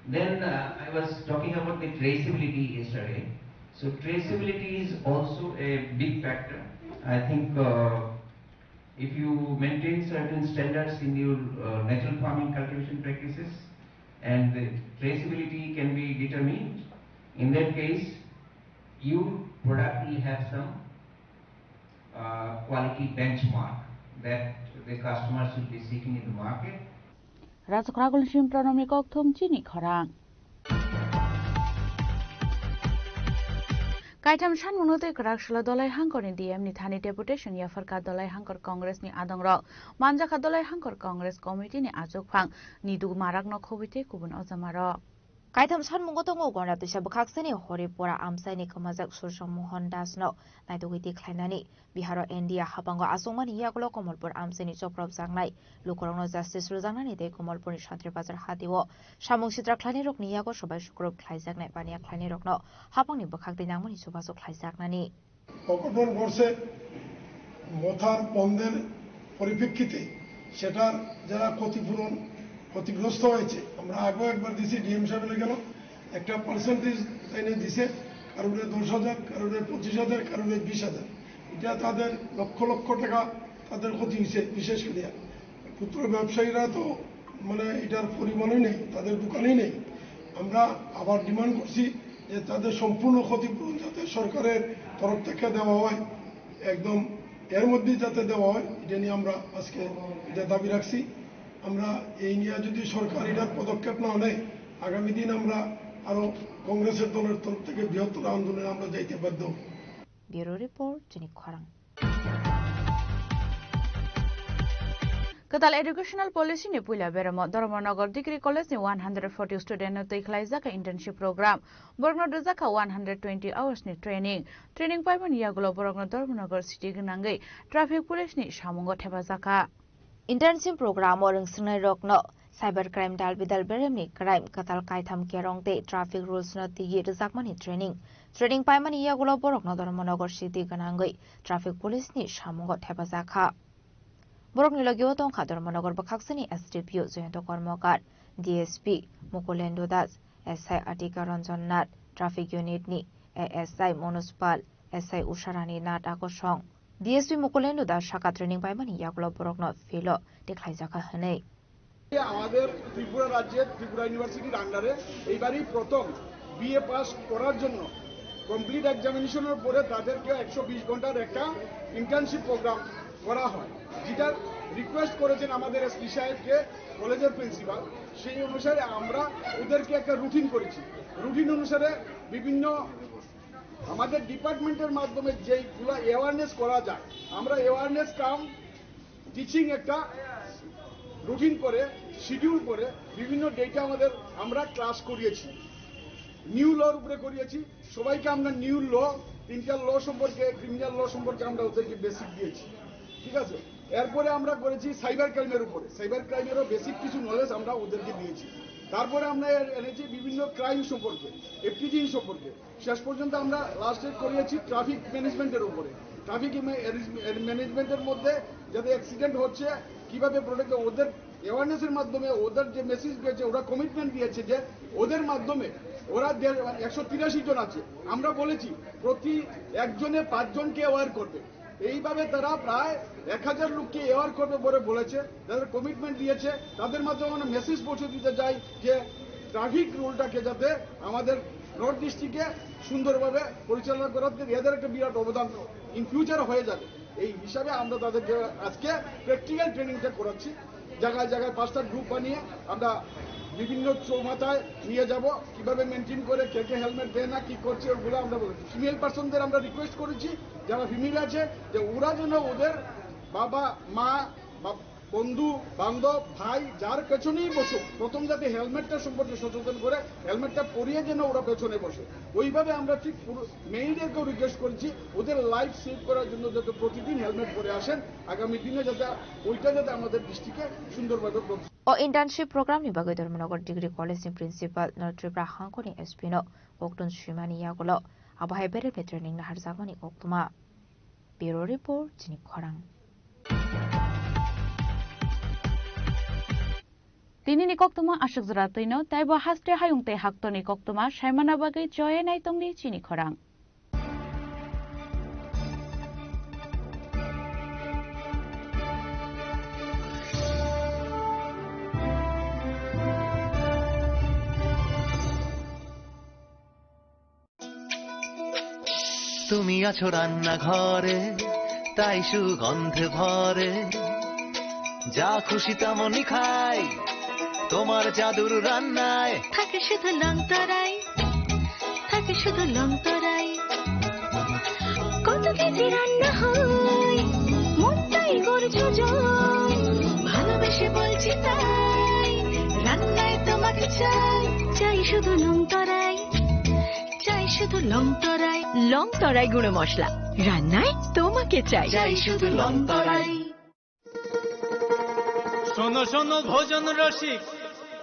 Then uh, I was talking about the traceability yesterday. So traceability is also a big factor. I think uh, if you maintain certain standards in your uh, natural farming cultivation practices, and the traceability can be determined, in that case, your product will have some uh, quality benchmark that the customers will be seeking in the market. Rajok Ragul Sim Pranamni kokthum chini khorang. Kaitham sanmungno tei kwrak salo Dolai Hangkorni D M ni thani deputation yapharkha Dolai Hangkor Congress ni adongrok. Manjakha Dolai Hangkor Congress Committee ni achukphang Nidu Marakno khobwi tei kubun ojamarok. Kaitham sanmungo tongo Gonda Twisa bwkhaksani Horipura amchaini kwmajak Surjo Mohan Das no naitugwi tikhlainani. Biharo N D A habango achukmani yagulo Komolpur amchaini chopropjaknai lukurokno justice rwjaknani tei Komolpurni Santri Bazar hatio samung sitra khlainairokni yago sobai sukrub khlaijaknai baniya khlainairokno habangni bwkhak twi nangmani chubachu khlaijaknani. অঘটন ঘটছে, মথার বন্ধের পরিপ্রেক্ষিতে সেটার যারা ক্ষতিপূরণ, ক্ষতিগ্রস্ত হয়েছে, আমরা আগেও একবার দিছি, ডিএম সাহেব গেল, একটা পার্সেন্টেজ তাই নিয়ে দিছে, কারোরে দশ হাজার, কারোরে পঁচিশ হাজার, কারোরে বিশ হাজার। এটা তাদের লক্ষ লক্ষ টাকা তাদের ক্ষতি হয়েছে। বিশেষ করে ক্ষুদ্র ব্যবসায়ীরা তো মানে এটার পরিমাণই নেই, তাদের দোকানেই নেই। আমরা আবার ডিমান্ড করছি যে তাদের সম্পূর্ণ ক্ষতিপূরণ যাতে সরকারের তরফ থেকে দেওয়া হয়, একদম এর মধ্যেই যাতে দেওয়া হয়, এটা নিয়ে আমরা আজকে এটা দাবি রাখছি। আমরা এই নিয়ে যদি সরকার এটার পদক্ষেপ না নেয়, আগামী দিন আমরা আরো কংগ্রেসের দলের তরফ থেকে বৃহত্তর আন্দোলনে আমরা যাইতে বাধ্য হব। Bureau Report, Chini Khorang. Kwtal Educational Policy ni puila beramo Dharmanagar Degree College ni one hundred forty student no twi khlaijak internship program. Borokno rwjak kha one hundred twenty hours ni training. Training paimani yagulo borokno Dharmanagar city gwnangwi traffic police ni samungo thepajak kha. Internship program o rwngswngnai rokno cyber crime dal bidal beremni crime kwtal kaitham kerong tei traffic rules no twiwi rwjakmani training. Training paimani yagulo borokno Dharmanagar city gwnangwi traffic police ni samungo thepajak kha. Borokni logio tongkha Dharmanagar bwkhaksani S D P O Jayanta Karmakar, D S P Mukulendra Das, S I Atika Ranjan Nath, Traffic Unit ni A S I Manoj Pal, S I Usharani Nath Akosong. D S P Mukulendra Das saka training paimani yagulo borokno philo tikhlaijakha hwnwi. আমাদের ত্রিপুরা রাজ্যের ত্রিপুরা ইউনিভার্সিটির আন্ডারে এইবারই প্রথম BA pass করার জন্য কমপ্লিট এক্সামিনেশনের পরে তাদেরকে একশো বিশ ঘন্টার একটা ইন্টার্নশিপ প্রোগ্রাম করা হয়, যেটার রিকোয়েস্ট করেছেন আমাদের এসপি সাহেবকে, কলেজের প্রিন্সিপাল। সেই অনুসারে আমরা ওদেরকে একটা রুটিন করেছি। রুটিন অনুসারে বিভিন্ন আমাদের ডিপার্টমেন্টের মাধ্যমে যেইগুলা অ্যাওয়ারনেস করা যায়, আমরা অ্যাওয়ারনেস কাম টিচিং একটা রুটিন করে, শিডিউল করে বিভিন্ন ডেটে আমাদের আমরা ক্লাস করিয়েছি। নিউ লর উপরে করিয়েছি, সবাইকে আমরা নিউ ল, তিনটা ল সম্পর্কে, ক্রিমিনাল ল সম্পর্কে আমরা ওদেরকে বেসিক দিয়েছি, ঠিক আছে? এরপরে আমরা করেছি সাইবার ক্রাইমের উপরে, সাইবার ক্রাইমেরও বেসিক কিছু নলেজ আমরা ওদেরকে দিয়েছি। তারপরে আমরা এর-, এনেছি বিভিন্ন ক্রাইম সম্পর্কে, এফটিজিং সম্পর্কে। শেষ পর্যন্ত আমরা লাস্টে করিয়েছি ট্রাফিক ম্যানেজমেন্টের উপরে। ট্রাফিক ম্যা-, ম্যানেজমেন্টের মধ্যে যাতে অ্যাক্সিডেন্ট হচ্ছে, কিভাবে প্রোটেক্ট, ওদের অ্যাওয়ারনেসের মাধ্যমে ওদের যে মেসেজ দিয়েছে, ওরা কমিটমেন্ট দিয়েছে যে ওদের মাধ্যমে ওরা দেড়, একশো তিরাশি জন আছে। আমরা বলেছি প্রতি একজনে পাঁচজনকে অ্যাওয়ার করবে। এইভাবে তারা প্রায় এক হাজার লোককে অ্যাওয়ার করবে বলে বলেছে, যাদের কমিটমেন্ট দিয়েছে, তাদের মাধ্যমে আমরা মেসেজ পৌঁছে দিতে চাই যে ট্রাফিক রুলটাকে যাতে আমাদের নর্থ ডিস্ট্রিক্টে সুন্দরভাবে পরিচালনা করাতে এদের একটা বিরাট অবদান ইন ফিউচার হয়ে যাবে। এই হিসাবে আমরা তাদেরকে আজকে প্র্যাকটিক্যাল ট্রেনিংটা করাচ্ছি। জায়গায় জায়গায় পাঁচটা গ্রুপ বানিয়ে আমরা বিভিন্ন চৌমাথায় নিয়ে যাব, কিভাবে মেনটেন করে, কে কে হেলমেট দেয় না, কি করছে, ওগুলো আমরা বলেছি। ফিমেল পার্সনদের আমরা রিকোয়েস্ট করেছি, যারা ফিমেল আছে, যে ওরা যেন ওদের বাবা, মা, বা বন্ধু, বান্ধব, ভাই, যার পেছনেই বসুক, প্রথম যাতে হেলমেটটা সম্পর্কে সচেতন করে, হেলমেটটা পরিয়ে যেন ওরা পেছনে বসে। ওইভাবে আমরা ঠিক পুরো মেয়েদেরকেও রিকোয়েস্ট করছি, ওদের লাইফ সেভ করার জন্য যাতে প্রতিদিন হেলমেট পরে আসেন, আগামী দিনে যাতে ওইটা যাতে আমাদের ডিস্ট্রিক্টে সুন্দরভাবে প্রতিষ্ঠা O internship program ni bagwi Dharmanagar Degree College ni principal no Tripura hangkoni S P no koktun swimani yagulo abo hai beremni training naharjakmani koktwma. Bureau report, chini khorang. Tini ni koktwma aswk jora twino, taibo haste hayung tei haktorni koktwma saimana bagwi choye naitongdi chini khorang. তুমি আছো রান্নাঘরে, তাই সুগন্ধে ভরে। যা খুশি তেমনই খাই, তোমার জাদুর রান্নায়। থাকে শুধু লং তরাই, থাকে শুধু লং তরাই। কত কেজি রান্না হয়, মনটাই করছো জয়। ভালোবেসে বলছি তাই, রান্নায় তোমাকে চাই, চাই শুধু লং তরাই। চাই শুধু লং তরাই। লং তরাই গুঁড়ো মশলা, রান্নায় তোমাকে চাই। চাই শুধু লং তরাই। শোনো শোনো ভোজন রসিক,